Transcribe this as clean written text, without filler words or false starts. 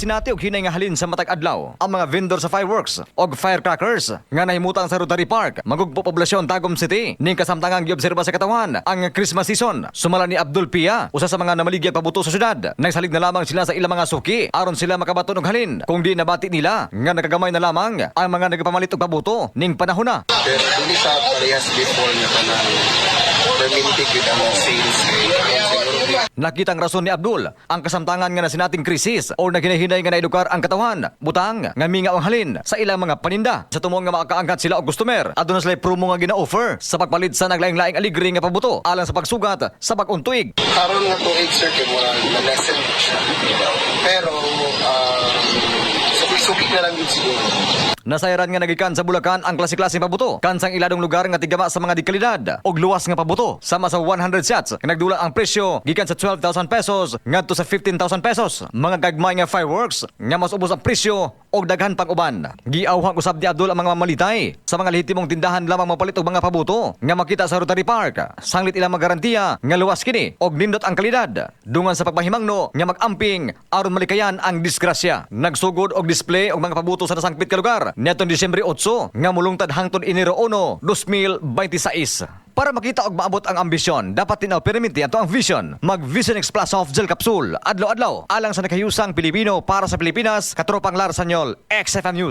Nakasinati og hinay nga halin sa matag adlaw ang mga vendor sa fireworks og firecrackers nga nahimutang sa Rotary Park, Magugpo Poblacion, Tagum City. Ning kasamtangang giobserba sa katawhan ang Christmas season. Sumala ni Abdul Pia, usa sa mga namaligya pabuto sa syudad. Nagsalig na lamang sila sa ilang mga suki aron sila makabaton og halin. Kung di nabati nila nga nakagamay na lamang ang mga nagpamalit og pabuto ning panahon na. Pero dili sa parehas before nga kanang perminti gyud ang sales kay siguro di. Nakitang rason ni Abdul ang kasamtangan nga nasinating krisis o naghinay-hinay nga naedukar ang katawhan, butang nga mingaw ang halin sa ilang mga paninda. Sa tumong nga makakaangkat sila og customer, aduna sila promo nga gina-offer sa pagpalit sa naglaing-laing aligre nga pabuto alang sa pagsugat sa bag-ong tuig. Karon nga tuig, sir, kay mura na lessen siya. Pero suki-suki na lang gud siguro. Nasayran nga nagikan sa Bulacan ang klase-klaseng pabuto. Kansang iladong lugar nga tigama sa mga dikalidad og luwas nga pabuto. Sama sa 100 shots nga nagdula ang presyo gikan sa 12,000 pesos ngadto sa 15,000 pesos. Mga gagmay nga fireworks nga mas ubos ang presyo og daghan pang uban. Giawhag usab ni Abdul ang mga mamalitay sa mga lehitimong tindahan lamang mapalit og mga pabuto nga makita sa Rotary Park. Sanglit ilang magarantiya nga luwas kini og nindot ang kalidad. Dungan sa pagpahimangno nga mag-amping aron malikayan ang disgrasya. Nagsugod og display og mga pabuto sa nasangpit ka lugar niadtong Disyembre 8 nga mulungtad hangtod Enero 1, 2026. Para makita og maabot ang ambisyon, dapat tinaw perminti ato ang vision. Mag Vision X Plus Soft Gel Capsule, adlaw-adlaw, alang sa nakahiyusang Pilipino para sa Pilipinas, Katropang Lar Sanyol, XFM News.